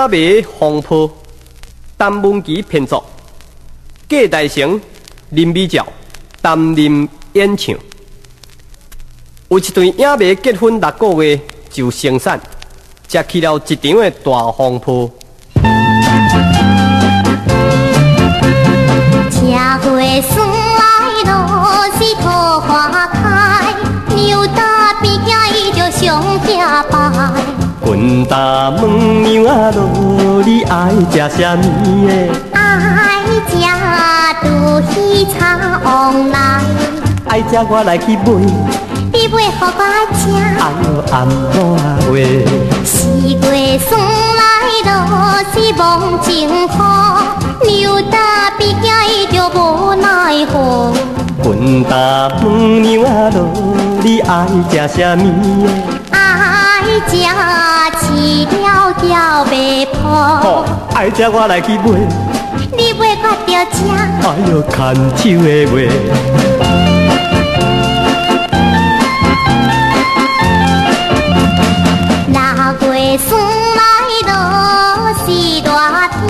影迷风波，陈文琪编作，郭大成、林美照担任演唱。有一对影迷结婚6个月就生产，才起了一场的大风波。车过山来路是桃花开，牛大边行伊就上行拜。滚大问娘仔啰，你爱食啥物的？爱食猪鱼炒王来。爱食我来去买。你买予我食。哎哟，按怎话？四月山来落是望情雨，牛大边行伊就无奈何。滚大问娘仔啰，你爱食啥物的？爱食饲料饺卖铺。吼，爱食我来去买。你买我著食。哎哟，牵手的话。6月山来落是热天，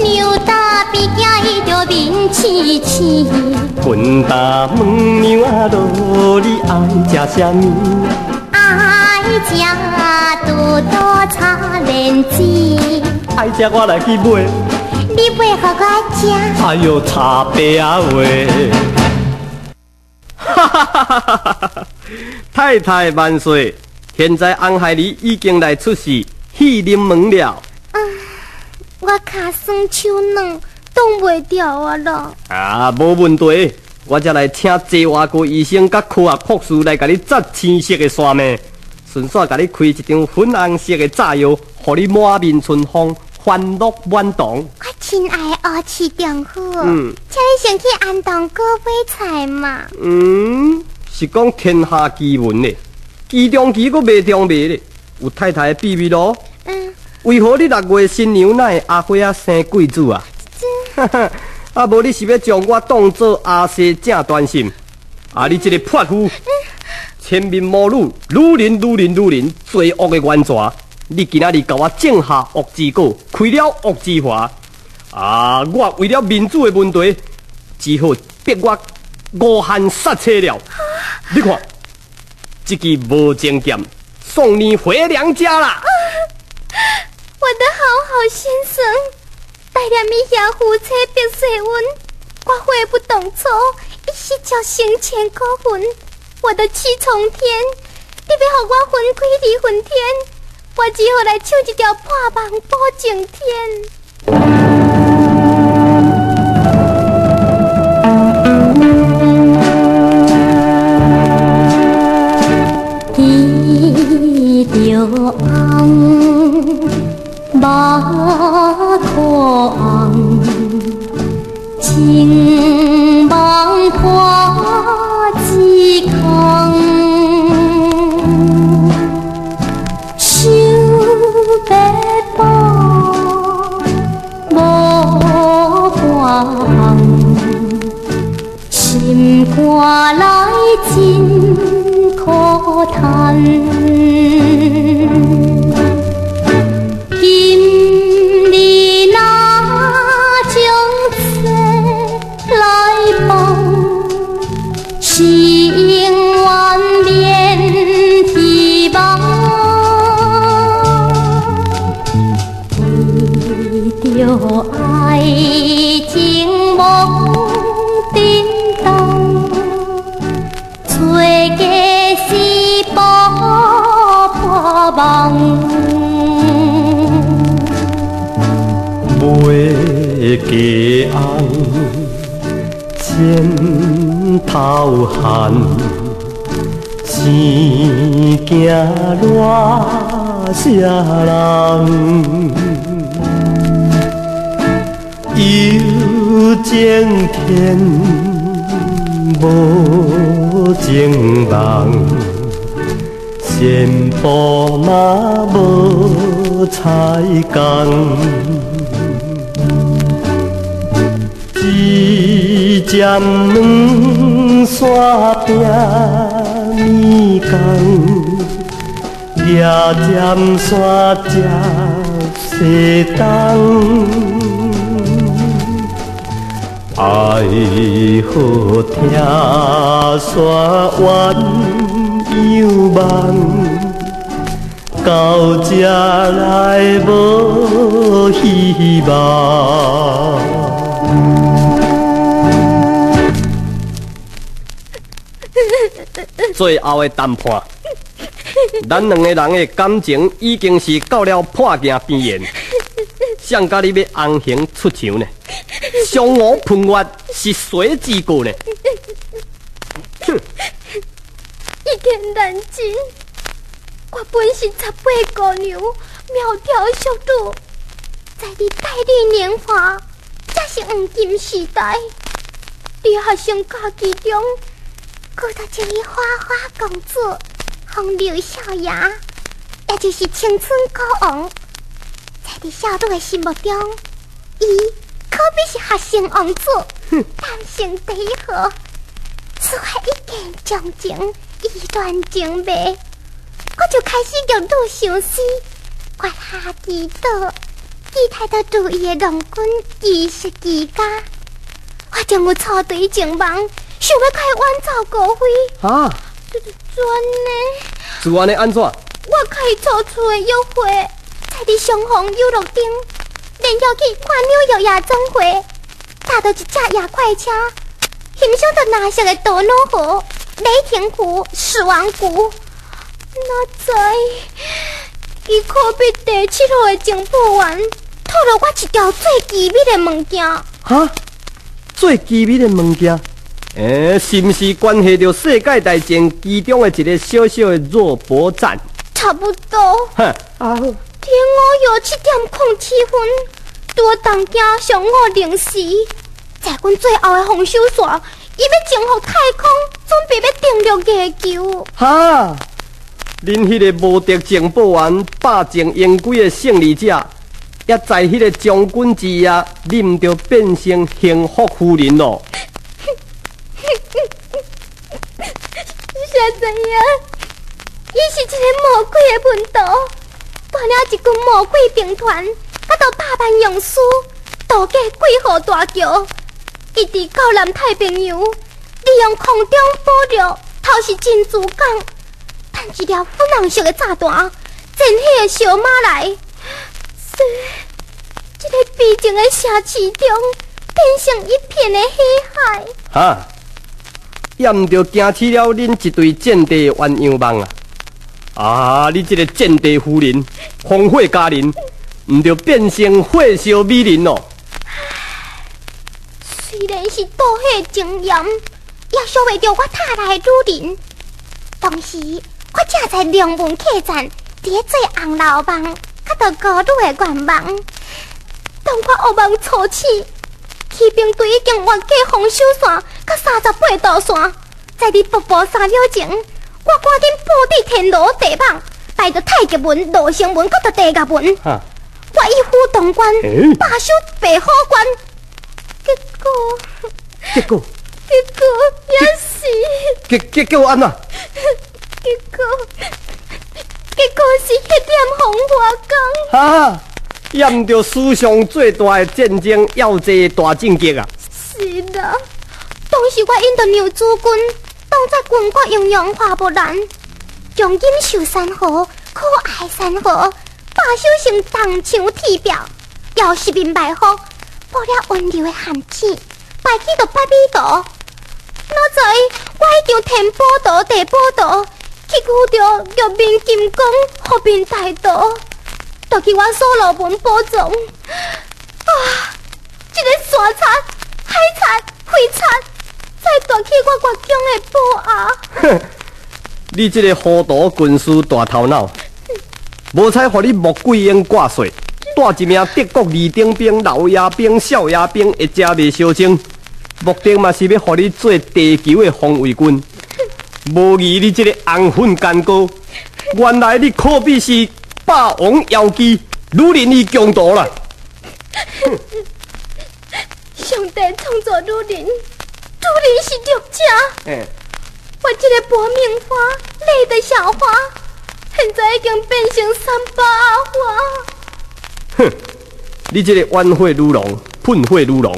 牛大边行伊就面青青。滚大问娘仔啰，你爱食啥物？爱食肚肚炒莲子。爱食我来去买。你买予我食。哎哟，茶白仔话。哈哈哈哈哈哈！太太万岁！现在红孩儿已经来出示戏临门了。啊，我跤酸手软，挡袂牢啊啦！啊，无问题，我才来请济外科医生佮科学博士来共你扎青色的线呢，顺续共你开一张粉红色的炸药，予你满面春风，欢乐满堂。我亲爱的吴市丈夫，请你先去安东阁买菜嘛。嗯，是讲天下奇闻呢。其中奇阁袂中袂咧，有太太的秘密咯。为何你6月新娘哪会阿花仔生贵子啊？啊，无你是欲将我当做阿西正端心？啊，你这个泼妇，千面魔女，女人女人女人，罪恶的源泉！你今仔日共我种下恶之果，开了恶之花。啊，我为了民主的问题，只好逼我五项刹车了。你看。这支无情剑送你回娘家啦！我的好好先生，带念伊遐夫妻逼死阮，我悔不当初，一失足成千古恨，我的七重天，你欲予我分开离魂天，我只好来唱一条破梦保证天。记著红，目眶红，情梦破一空，想欲补无半项，心肝内真苦叹。今日若将这来放，是永远免希望。为著爱情梦震动，找家是补破梦。买家红，千头汗，生惊热死人。有情天，无情梦，仙步嘛无彩工。一针两线拼命工，举针线接死西东，爱好听山鸳鸯梦，到这来无希望。最后的谈判，咱两个人的感情已经是到了破镜边缘，谁佮你欲红杏出墙呢？嫦娥喷月是谁之过呢？哼！一言难尽，我本是18姑娘，苗条淑女，在你黛绿年华，才是黄金时代。伫学生家己中，遇到一个花花公子，风流少爷，也就是青春国王，在你少女的心目中，伊可比是学生王子，单身第一号，此外一见钟情，意乱情迷，我就开始玉女相思，决下祈祷，期待到如意的郎君仪式齐家。我将有初对情梦，想欲共伊远走高飞。啊？怎呢？是按呢按怎？我共伊初次的约会，在伫双红游乐场，连续去看纽约夜总会，搭到一只夜快车，欣赏著蓝色的多瑙河、雷霆湖、死亡谷。哪知伊可比第7号的情报员，透露我一条最机密的物件。哈？最机密的物件？是毋是关系著世界大战其中的一个小小的肉搏战？差不多。哼，啊好。天午约7:07，拄好东京上午0时，在阮最后的防守线，伊欲征服太空，准备欲登陆月球。哈！恁彼个无敌情报员、霸占英规的胜利者，也在彼个将军之夜，你毋著变成幸福夫人咯？谁知影，伊是一个魔鬼的门徒，带领一群魔鬼兵团，甲到100万勇士渡过桂河大桥，一直到南太平洋，利用空中保掠偷袭珍珠港，弹一粒粉红色的炸弹，前火的小马来，这个悲情的城市中，变成一片的火海。哈！也毋著惊起了恁一队战地鸳鸯梦啊！啊，你这个战地夫人、烽火佳人，毋著变成火烧美人咯！虽然是妒火情炎，也烧袂著我塔内的女人。当时我正在龙门客栈，伫咧做红楼梦，佮到孤女的愿望。当我噩梦初醒，骑兵队已经越过防守线，佮38度线，在伫瀑布3秒前，我赶紧布置天罗地网，摆著太极门、罗生门，佮著地狱门。我一夫当关，把守白虎关。结果，结果，结果也是。结果按怎？结果是彼点红花岗。哈！也毋著史上最大的战争，要这大战役啊！是啦，当时我引导娘子军，当作军国英雄花木兰，将锦绣山河、可爱山河，把守成铜墙铁壁，要十面埋伏，布了温柔的陷阱，摆起到百米图。哪知我已经天宝图、地宝图，去遇著玉面金刚、和平大盗。夺去我所罗门宝藏，啊！这个山贼、海贼、飞贼，再夺去我月宫的宝牙。哼！你这个糊涂军师大头脑，无彩予你穆桂英挂帅，带一名德国二等兵、老爷兵、少爷兵，会食袂烧精，目的嘛是欲予你做地球的防卫军。无疑你这个红粉干哥，原来你可比是霸王妖姬，女人伊强盗啦！上帝创造女人，女人是弱者。我这个薄命花，丽的小花，现在已经变成三八阿花。哼，你這个冤血女郎，噴血女郎，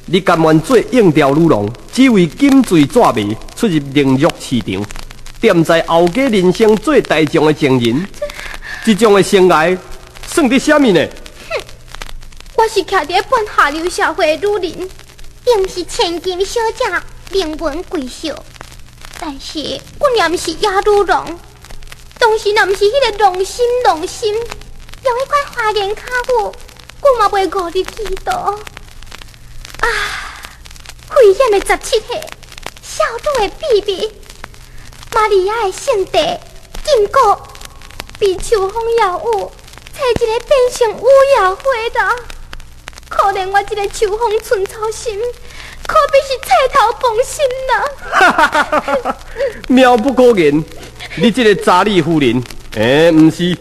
你甘願做應調女郎，只為金墜紙賣，出入靈肉市場，踮在後街人生做大眾的情人，這種的生涯算得啥物呢？哼，我是徛佇半下流社會的女人，並毋是千金小姐、名門閨秀，但是阮也毋是野女郎，當時若毋是彼个狼心狼心，用彼款花言巧語，阮嘛袂誤入歧途。啊！危險的17歲，少女的秘密，瑪利亞的聖地，禁錮，被秋風搖雨，找一个變成雨夜花的。可憐我這个秋風寸草心，可比是菜頭崩心啦！妙不可言，你這个查理夫人，欸，毋是，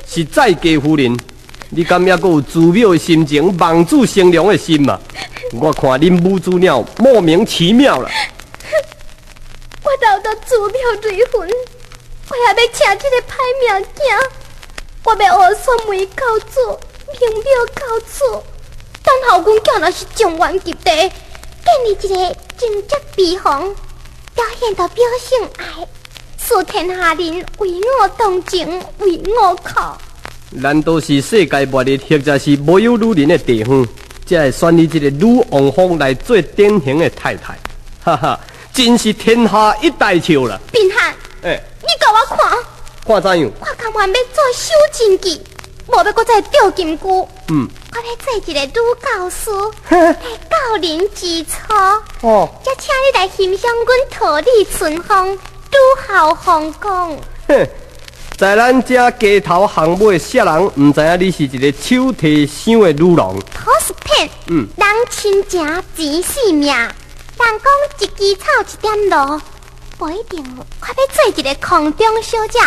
是再嫁夫人。你敢猶閣有慈母的心情，望子成龍的心嘛？我看恁母子倆莫名其妙啦。我流到慈廟淚痕，我也欲請這个歹命囝，我欲學雪梅教主，明廟教主。等候阮囝若是狀元及第，建立一个貞節妃房，表現到表性愛，使天下人為我同情，為我哭。難道是世界末日，或者是無有女人的地方，才會選你這个女王蜂來做典型的太太？哈哈，真是天下一大笑啦！秉翰，欸，你共我看，看怎樣？我甘願欲做收真記，無欲閣再釣金龜。我欲做一个女教師，來教人之初。哦，才請你來欣賞阮桃李春風，女校風光。哼，在咱這街頭巷尾，啥人毋知影你是一个手提箱的女郎？土是騙，人親情錢性命，人講一枝草一點露，無一定。我欲做一个空中小姐，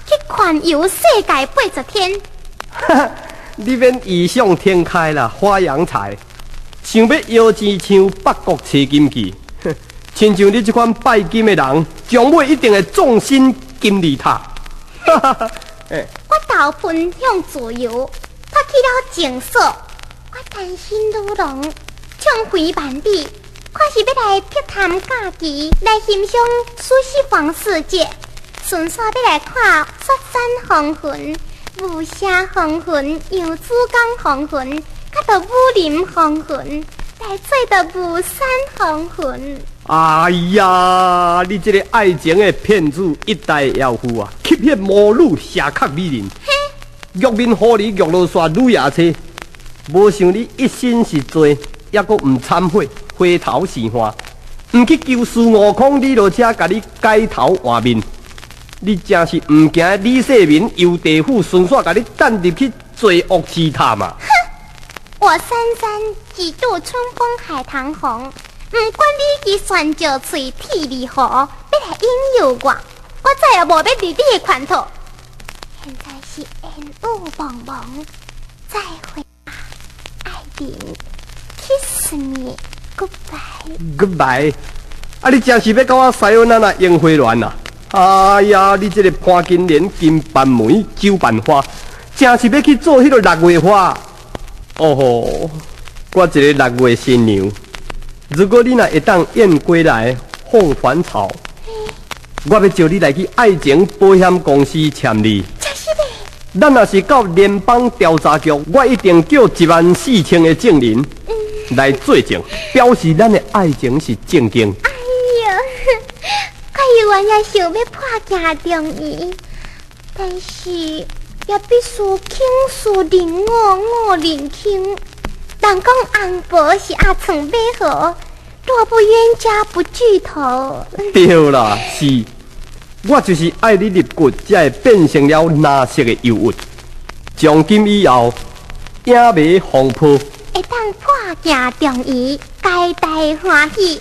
去環遊世界80天。你免異想天開啦，發洋財，想欲搖錢像北國找金記，親像你這款拜金的人，終尾一定會葬身金字塔。欸，我投奔向自由，我去了情所，我單身女郎，暢回萬里，我是欲來碧潭假期，來欣賞蘇西房世界，順紲欲來看雪山黃雲、霧社黃雲、楊子江黃雲，佮到武林黃雲，來做到霧山黃雲。哎呀，你這个愛情的騙子，一代妖婦啊，吸引魔女，邪殼美人，玉面狐狸，玉羅山女夜叉，無想你一身是罪，猶閣毋懺悔，回頭是岸，毋去求孫悟空，你落車共你改頭換面，你真是毋驚李世民、游地府順紲共你等入去罪惡之塔嘛？哼，我三三幾度春風海棠紅。毋管你支旋石喙鐵裡胡，欲來引誘我，我再也無欲入你的圈套。現在是煙雨茫茫，再會啊，愛人，kiss me goodbye。 Goodbye。啊，你真是欲共我さよなら櫻花戀啊！哎呀，你這个潘金蓮、金斑梅、酒瓣花，真是欲去做彼个六月花。哦吼，我一个六月新娘。如果你若會當燕歸來，鳳還巢，我欲招你來去愛情保險公司簽字。真是的。咱若是到聯邦調查局，我一定叫14000个證人來作證，表示咱的愛情是正經。哎喲，我猶原也想欲破鏡重圓，但是也必須輕視人我，我認清。人講紅婆是鴨腸馬河，若不冤家不聚頭。對啦，是，我就是愛你入骨，才會變成了藍色的憂鬱。從今以後，影迷風波，會當破鏡重圓，皆大歡喜。